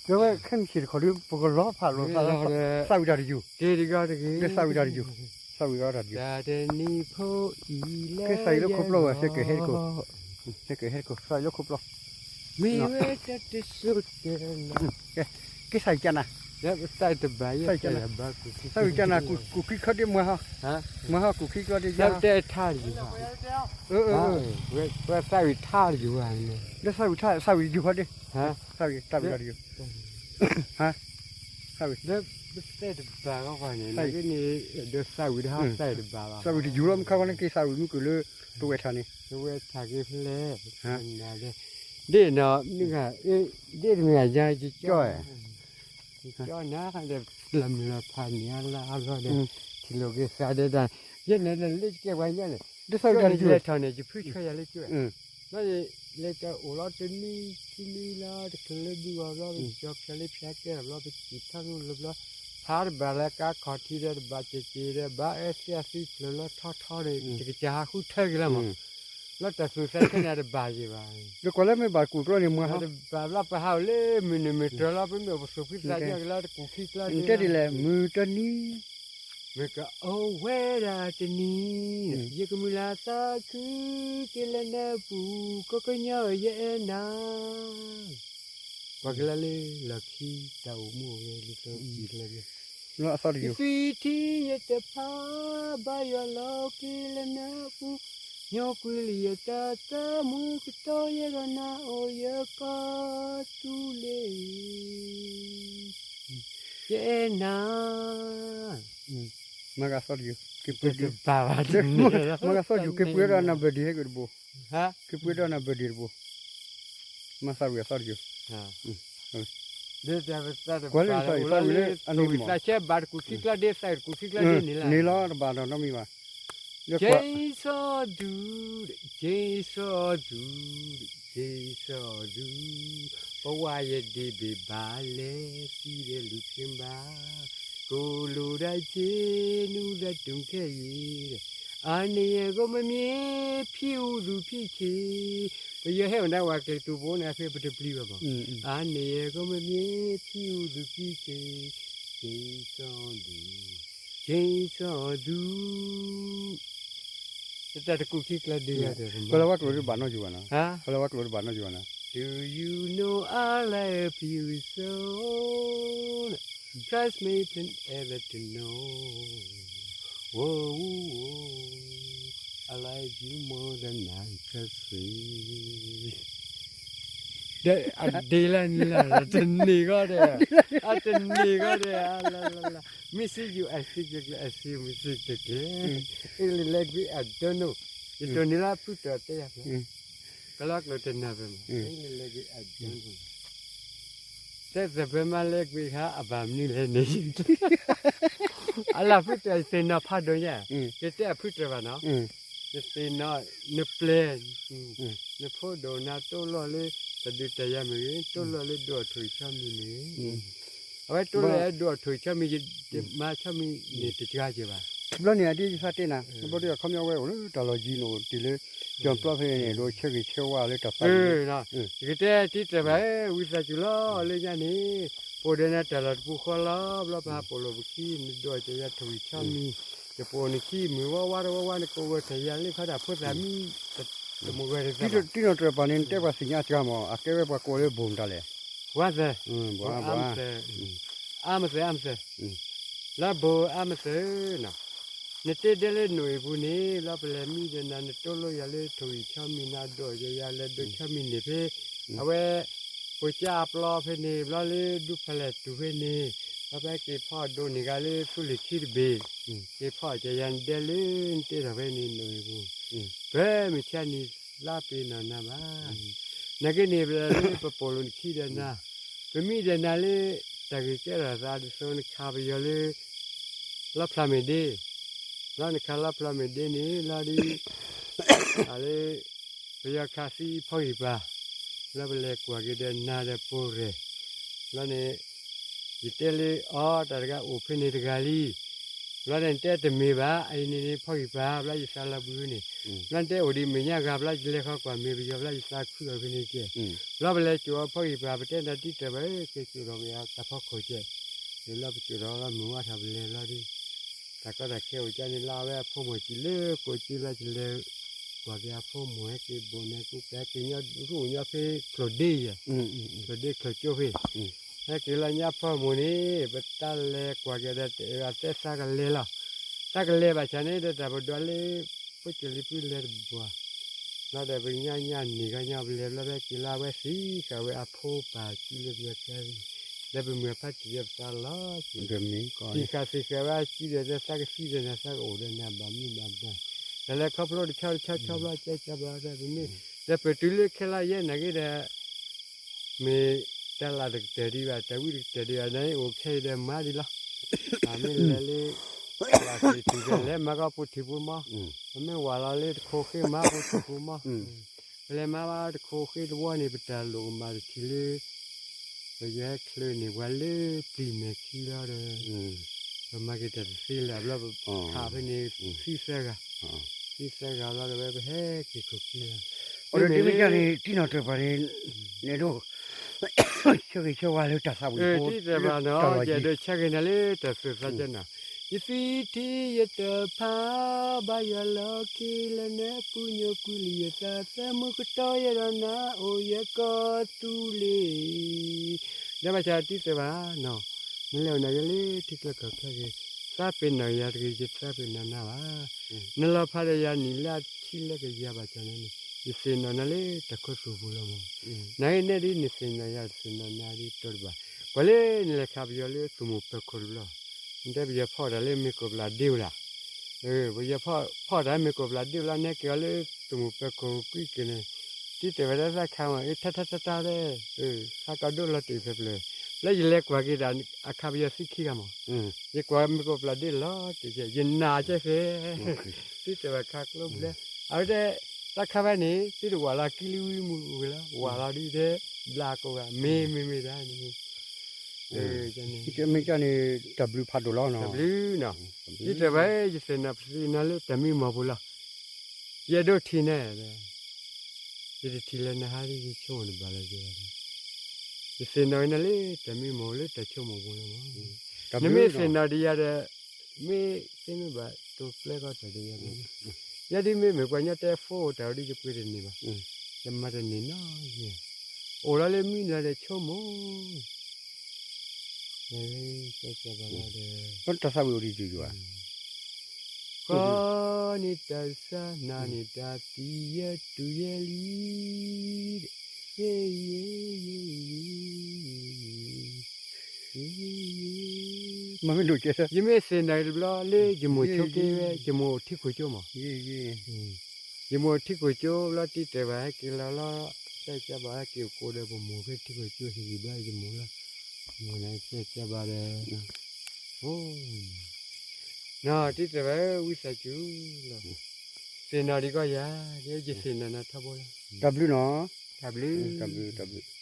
ကဲဝဲခဲမုၢ်ဆ့ၣ်တခီဒီး ပကလီၤဖးလိာ်သးဒီး သးဝံၣ်တၢ်တယုၢ်, ကဲတဂီၤတဂ့ၤ, ဒီးသးဝံၣ်တၢ်တယုၢ်, သးဝံၣ်တၢ်တယုၢ်, တၢ်တနံၤဖိအံၤလၢ ကဲသးဝံၣ်လၢခိၣ်ပျီဝဲ ဆဲကဟဲတခိၣ်, ဆဲကဟဲတခိၣ် သးဝံၣ်လၢခိၣ်ပျီ, မ့ၢ်ဝဲတၢ်တစိၢ်တၢ်လီၤ, ကဲသးဝံၣ်ကနၤ, သးဝံၣ်ကနၤ ကူၣ်ခံချီဒ့မွဲဟီ, မွဲဟီကူၣ်ခံချီဒ့ယါ, သးဝံၣ်ထါတယုၢ်ဘၣ်, လၢသးဝံၣ်ထါတယုၢ်ဘၣ်, သးဝံၣ်ထါ သးဝံၣ်တယုၢ်ဟီဒ့, သးဝံၣ်တယုၢ်, သးဝံၣ်, သးဝံၣ်တယုၢ်လီၤ မုၢ်ခါခီန့ၣ် က့ၤသးဝံၣ်မုၢ်ကုၢ်လၢ ပဝဲထါန့ၣ်, ပဝဲထါက့ၤဖဲလဲၣ်, ဒ်နီၤ, ဒ်တမ့ၢ်ယါကၠီ, ကၠီနၤဒီး လၢမုၢ်လၢဖးန့ၣ်အလၢအလီၢ်ဒီး, ထံၣ်လိာ်က့ၤသးဒီးတၢ်, ယဲန့ၣ်လၢကဲပှၤညါန့ၣ်, ဒ်သိးလဲၤထီၣ်န့ၣ် ယဖုဆၢယၤလၢကၠီ ဘျီန့ၣ်လဲၤတအိၣ်လီၤတနံၤခံနံၤလီၤ တချုးလၢဒုးအီၤဘျီ ပကၠီဖၠါလၢဖၠါကဲထီၣ်ဘျီ ပစံၣ်ထီၣ်လိာ်ဘျီ, ဖးတဘၣ်လၢကါခီၣ်ထံးဒီးတဘၣ်စဲးစဲးဒီး ဘၣ်အၢသံအသံဖျၢၣ်လီၤထီထီန့ၣ် တကစၢ်ဟးဃုထၢက့ၤလီၤမး, လီၤတၢ်သူၣ်သးခဲန့ၣ်တဘၣ်ယံၤဘၣ်, ဒီးကွၢ်လၢမ့ၢ်ဘၣ်ကူၣ်ကျီန့ၣ်မွဲဟီ, တဘၣ်ဘျီပဟးအိၣ်လၢမုၢ်နုာ်မုၢ်တြီၤလီၤ ပမ့ၢ်အိၣ်ပသူၣ်ဖှံသးညီကလီတကူၣ်ခံကျီန့ၣ်, တဲဒ်လဲၣ် မုၢ်တနံၤ မ့ၢ်ကအိၣ်ဝဲဒၣ်တနံၤ, ယကမုၢ်လၢ်သးခုက့ၤလၢနပူၤ, ကီကညီယအဲၣ်နၤ, ပှၤကလၢလၢလီၢ်ခံတၢ်အိၣ်မူအိၣ်ဂဲၤလံ ယသွံၣ်ထံယတဖး ဘါယွၤလီၤက့ၤလၢနပူၤ, ညီကွံာ်လံယတၢ်သးမူကတီၢ် ယဲဒီးနၤအိၣ်ယကီၢ်သူလ့ၤ ယအဲၣ်နၤ, မၤဂၤသီတယုၢ်, မၤဂၤသီတယုၢ် က့ၤပှဲၤဒီးနၢ်ဘၢၣ်ဒံးဟဲက့ၤတဘိ, က့ၤပှဲၤဒီးနၢ်ဘၢၣ်ဒံးတဘိ, မၤသးဝံၣ်အသီတယုၢ်, ကွၢ်လၢသးဝံၣ်လၢအန့ၣ်မး, သးဆဲဘၣ်တကူၣ်ခံကျီဒ့ သးဝံၣ်တကူၣ်ခံကျီဒ့န့ၣ်လီၤ, န့ၣ်လီၤတဘၣ်နီတမံၤဘၣ်, ကဲစီၤဒူ, ကဲစီၤဒူ, ကဲစီၤဒူ, ပဝါယဒ့ဘ့ၣ်ဘၣ်လဲၤ သံဒီးလူၤဖျ့ဘၣ်, ကိးလိာ်ဒၣ်က့နူဒီးတူၢ်ခဲအံၤ, အါန့ၢ်ယဲၢ်ဂီၢ်မ့မ့ၢ် ဖံးအူသူၣ်ဖံးဆ့, ပယီၤဟဲအိၣ်နၤဝဲကျဲၤတူၢ်ဘိန့ၣ် အဖဲပတပျံၤဘၣ်မး, အါန့ၢ်ယဲၢ်ဂီၢ်မ့မ့ၢ် ဖံးအူသူၣ်ဖံးဆ့, ကဲစီၤဒူ, ကဲစီၤဒူ တၢ်တကူၣ်ခံကျီဒ့လီၤ, ပလၢဝဲကျိၤတဘၣ်နီတယုၢ်ဘၣ်နီၤ, ပလၢဝဲကျိၤတဘၣ်နီတယုၢ်ဘၣ်နီၤ, Do you know I like you so? Trust me, please ever to know. Whoa, whoa, whoa. I like you more than I can say. ဒီးအဒ့လၢနံၤလၢ် တန့ၢ်ဂီၢ်ဒီး, အတန့ၢ်ဂီၢ်ဒီး, အလၢလၢလၢ, မ့ၢ်စံးယိၤ I see you, I see you, မ့ၢ်စံးတက့ၢ်, အ့ၣ်လၢလဲၤကွံာ် I don't know, ယတိၢ်န့ၢ်လၢဖုတၢၣ်တဲယၤဖျါ, ကလီကျိာ်တနၢ်ပၢၢ်မး, အ့ၣ်လၢလဲၤကွံာ် I don't know. တၢ်သၢဖဲမါလဲၤကွံာ်ခါ အဘၣ်မနုၤလဲၣ်န့ၣ်, အလၢဖုတၢၣ်သ့ၣ်နီၣ်ဖးဒိၣ်ညါ, ယတဲအဖုတၢၣ်ဘၣ်နီၤ, နသ့ၣ်နီၣ်, နပျဲၢ်, နဖိဒိၣ်နၤတိၢ်လီၢ်လၢ တၢ်ဒုးတၢ်ယၤမ့ၢ်ဂ့ၤ, တိၢ်လီၢ်လၢဒိၣ်အထိၣ်အဆီမံၤမ့ၢ်ဂ့ၤ, အဝဲတိၢ်လီၢ်လၢဒိၣ်အထိၣ်အဆီမံၤ ယမၤဆီမံၤန့ၣ်တကါက့ၤဘၣ်. ဘျီန့ၣ် အဒ်ယသးတဲနၤ, နဘၣ်ဒုးအခီပညီဝဲအိၣ်လၢတၢ်လီၢ်ယံၤန့ၣ် အိၣ်တ့ၢ်လၢ ကၠီပျီဖဲန့ၣ် ဒိးဆၢဂ့ၤဆၢဝါလၢတၢ်သး, ယကတဲတံၤတၢၢ်ဘၣ်, ဝံသးစူၤလီၤလၢညါန့ၣ်, ပအိၣ်ဒီးနၤတၢ်လီၢ်တပူၤဃီလီၤ, ဘျီပဟးပိာ်လိာ်ပခံ နဒိၣ်အီၣ်ကယၤထိၣ်ဂံၢ်ဆီမံၤ, ယပအိၣ်နခံမုၢ်ဝါဝါတဝါဝါ နကအိၣ်ဂၢၢ်ထၢၣ်ယၤလၢခီဒၣ်ဖိသၣ်မံ, တမုၢ်ဂၢၢ်တသးဘၣ်, တံၤနီၣ်တၢၢ်ပာ်န့ၣ် နတဲပှၤသ့ၣ်ညါစှၤမး အကဲဝဲပှၤကိးလၢဘိၣ်မတၤလဲၣ်, ဝါသၢ, အါမသၢ, အါမသၢ, လၢဘိၣ်အါမသၢနီၤ, နတဲဒဲလၢနိၣ်အ့ၣ်ပူၤန့ၣ် ဘျီပလဲၤမံဒီးနၤ နတိၢ်လိာ်ယၤလၢထိၣ်ဂံၢ်ဆီမံၤ နၤဒိၣ်ယၤ ယၤလဲၤဒိးဆီမံၤန့ၣ်ဖဲ အဝဲ ပိာ်ကၠၢ်အပျီဖဲန့ၣ် ဘျီလၢဒူဖဲလဲၣ်တူၢ်ဖဲန့ၣ်, ဘျီပဟဲက့ၤဖီၣ်ဒိးန့ၢ်ဂၤလၢသူလ့ၤခံတဘ့ၣ်, က့ၤဖီၣ်ကယၤနဒဲလၢနတဲထီၣ်ဖဲန့ၣ်နိၣ်အ့ၣ်ပူၤ, ပမုၢ်ဆါနံၤလါပ့ၤနီၣ်နၤဘၣ်, နာ်က့န့ၣ် ပလၢလၢပပိာ်လိာ်နခံဒီးနၤ, ပမံဒီးနၤလၢ တၢ်ဂ့ၢ်ကဲထီၣ်သးဒ်သိးနခးပယီၤလၢ လီဖျါမ့ၢ်ဒ့, လီနခးလီဖျါမ့ၢ်ဒ့န့ၣ် လီဒ် လၢ ပယီၤခးသံဖီဂံၢ်ပၤ, လီပလဲၤကွၢ်က့ၤဒီးနၤဒီးပိၤရဲၣ်, လီန့ၣ် ယတဲလၢအီၤ တၢ်တဂၤအိၣ်ဖဲန့ၣ်တဂၤလံ, ဘျီန့ၣ်တဲတမ့ၢ်ဘၣ် အံၤန့ၣ်န့ၣ် ဖီဂံၢ်ပၤ ဘျီယသးလီၤဘှံးန့ၣ်, ဘျီနတဲအိၣ်ဒံးမဲာ်ညါဂၤ ဘျီယလဲၤဃီကွၢ်မ့ၢ်ပယီၤ ဘျီယသးခုအီၤဖဲန့ၣ်ကဲ, ဘျီပလဲၤကိာ်အီၤဖီဂံၢ်ပၤ ပတဲနၤတံၢ်တၢၢ်ဘၣ် က့ၤကိာ်ဒီးက့ၤတၢ်ဖီခိၣ်ကဲ, လၢဘျီပကိာ်ဒီးလီၤ မုၢ်ဝါထီၣ်ပလဲၤလီၤဒုး, တၢ်ကီတၢ်ခဲအိၣ်ကန့ၣ်လၢအဝဲအဖိမုၣ်စံးလၢကိးက့လီၤ ယလဲၤကွၢ်က့ၤအဖိမုၣ် ဟဲက့ၤဘိၣ်န့ၣ် ကူကဲက့ၤညီ ရူၣ်အိၣ်ညီဖဲချိၣ်ဒ့ယဲ, ချိၣ်ဒ့ချိၣ်ကၠိဖဲ ဟဲက့ၤလီၤညါဖိမုၣ်န့ၣ် ပတၢ်လဲၤကွၢ်က့ၤဒီး တအဲၣ်ဘၣ်တဲသးကလဲၤလီၤ, သးကလဲၤဘၣ်ဆၣ်န့ၣ်ဒီး တၢ်ပဒွးလၢ ဖိကၠိလံၤပူၤလဲၤတဘၣ်, ဘျီဒီးပညါညါန့ၢ်ဂီၢ်ညီပလဲၤ ဘျီဖဲက့ၤလၢအဝဲသံဃာ်ဝဲအဖိပၢ် ကံလၢပယီၤကျဲ ဒီးပမုၢ်အဖါတံၢ်ဒီးပသးလီၤက့ၤ, သံဃာ်သံဃာ်ဝဲကံဒီး သးကသံဒီးနၤ သးကအိၣ်ဒီးနၤ ဘၣ်မံဘၣ်ဘၣ်, တၢ်လဲၤခီဖျိတဆီတဆီဆီဘျီ ကဲကၢဘျီဒီး ပမ့ၢ်ဒီးပတုၤလၢခဲလၢာ်ယဲနာ်က့ဒီး မ့ၢ်တၢ်လၢ်တကတၢၢ်ဒံးဘၣ် တၢ်ဝံတကတၢၢ်ဒံးဘၣ် နအိၣ်ခဲအံၤဒီးမၤဒံးလီၤ, မ့ၢ်လဲၤလၢ လၢ်သ့ၣ်တုၤဒီး လဲၤမၤကီၢ်ပူၤထံၣ်ပူၤမီၢ်, ပမ့ၢ်ဝၤလီၤလၢတခိၣ်ဃ့မၤပူၤထံၣ်ပူၤမီၢ်, ပလဲၤမၤဘၣ်တခိၣ်ဃ့တဝီန့ၣ် ပတၢ်လိၣ်ကမၣ်တထံၣ်လၢ ပယီၤဟဲချၢန့ၢ်ပှၤလၢပျံၤမဲာ်ခံလီၤဒီး ပမၤက့ၤတၢ်တသ့လၢၤဘျီ ပခးဖဲန့ၣ် သံသၢဂၤ, သံသၢဂၤဘျီဒီးဝဲပဟဲက့ၤခိၣ်ခံလီၤ, အဒိဒ်မ့ၢ်ကန့ၣ် တံၢ်နီၢ်တၢၢ်ပှၤန့ၣ် န့ၣ်ဒိၣ် ဆၢဂ့ၤဆၢဝါလၢတၢ်သးဝံၣ်ဖိ တံၢ်တၢၢ်ပှၤနီၤ ယအဲၣ်ဒိးဆၢဂ့ၤနၤလၢတၢ်သူၣ်သးကနီၤ, ယသွံၣ်ထံယတဖၣ် ဘၣ်ယွၤလီၤက့ၤလၢနပူၤညိကွံာ်လံယသး သၢမူကတီၢ်ယဲဒီးနၤ အိၣ်ယကီၢ်သူလ့ၤ ဒီးဘၣ်ဆၣ်တံၢ်တၢၢ်ဘၣ်နီၤ, နလဲၤအိၣ်နၤဂ့ၤလၢထံချၢကီၢ်ချၢဂ့ၤ, သးပ့ၤနီၣ်ယၤတဂ့ၤ ယသးပ့ၤနီၣ်နၤဘၣ်, နလီၤဖးဒီးယၤနံၣ်လၢအဆံလၢကယၤဘၣ်ဆၣ်န့ၣ်, ယသ့ၣ်နီၣ်နၤလၢတၢ်ခိသူၣ်ပူၤလီၤမး, နဂ့ၤနဲဒ်နသ့ၣ်နီၣ်ယၤ တသ့ၣ်နီၣ်နၤဒ်တီတဘၣ်, ပှၤလၢနလဲၤခးပယီၤလၢသူၣ်မိၢ်ပၢၤခိၣ်တဘျီ, နတဲပယီၤဖီၣ်တၢ်လၢမ့ၢ်ကိၣ်ပျၢ်ဒ့ဝဲဒၣ် ပယီၤဖီၣ်တၢ်မ့ၢ်ကိၣ်ပျၢ်ဒ့ဝဲလီၤ နဟဲက့ၤအီၤလၢသူၣ်မိၢ်ပၢၤခိၣ်ကွံက့ၤန့ၣ်, တံၢ်တၢၢ်ဝဲဒၣ်သးခါမး အ့ ထါထါထါထါတဲ, သးကီဒိၣ်လီၤတံၢ်ဖျၢၣ်ဖျၢၣ်, လၢယလဲၤကွၢ်က့ၤတၢ်အခါပယီၤသံခံဂၤမး, ယကွၢ်မ့ၢ်ကိၣ်ပျၢ်ဒ့လီၤတံၢ်ကဲ ယနာ်ကဲသ့, တံၢ်တၢၢ်ဝဲခါကျိဘျဲ, အဝဲတဲ, သးခါဖဲန့ၣ် သုတဝၤလီၤကံလံဝံမူဝဲလီၤ ဝၤလီၤဒ်တဲ, ဘျါကိးဂၤ မ့ၢ်မ့ၢ်မ့ၢ်ဒၣ်န့ၣ် မ့ၢ်ကန့ၣ် တၢ်ဘျုးဖးဒိၣ်လီၤနီၤ, တၢ်ဘျုးနီၤ, ယတဲဝဲ ယသ့ၣ်နီၣ်ပသ့ၣ်နီၣ်လၢတၢ်မံမီၢ်ပူၤလီၤ, ယအဲၣ်ဒိးထံၣ်နၤ, ယတထံၣ်လၢနဟါဒ်ယဆိကမိၣ်တဘၣ်လၢၤ, ယသ့ၣ်နီၣ်နၤလၢတၢ်မံမီၢ်လၢတၢ်ဆိကမိၣ်ပူၤလီၤမး, နမ့ၢ်သ့ၣ်နီၣ်ဒံးယၤဒီး မ့ၢ်သ့မ့ၢ်ဘၣ်တိၤကျဲကီၢ်တၢ်ဒံးယၤ, ယဲဒ်မ့ၢ်မ့ၢ်ပှၤညီတဲ phone တၢ်အိၣ်ဒ်ယပှ့ၤတန့ၢ်ဘၣ်, ယမၤတန့ၢ်နီတမံၤ, အိၣ်လီၤလၢမံလီၤဒီးဆိကမိၣ် တၢ်သးဝံၣ်အိၣ်ဒံး ဃီန့ၣ်တၢ်ဆါ နၤန့ၣ်တၢ်သံ ယဲတူၢ်ယဲလံ, ယမ့ၢ်သ့ၣ်နီၣ်တဘျီလၢယမိၢ်ဆိက့ဝဲ ယမိၢ်ထံခိၣ်ကၠိမး, ယမိၢ်ထံခိၣ်ကၠိလီၤ တံၢ်တဲဘၣ်ဟဲက့ၤလီၤလီၤ, ကဲကဘၣ်ဟဲက့ၤအိၣ်ကိးဒီးပမိၢ်ဖဲထံခိၣ်ကၠိ ဟ့ၣ်ဂံၢ်ဘါယမိၢ်လီၤ, မိၢ်န့ၣ်ကဲကဘၣ်ဒီး နီၢ်တံၢ်တဲဘၣ်ဧၢ ဝံသးစူၤလီၤ, သ့ၣ်နီၣ်ဒံးကီၢ်ယၤ, ယသ့ၣ်နီၣ်နၤထီဘိလီၤ, တၢ်ဘျုးနီၤ, တၢ်ဘျုး, တၢ်ဘျုး, တၢ်ဘျုး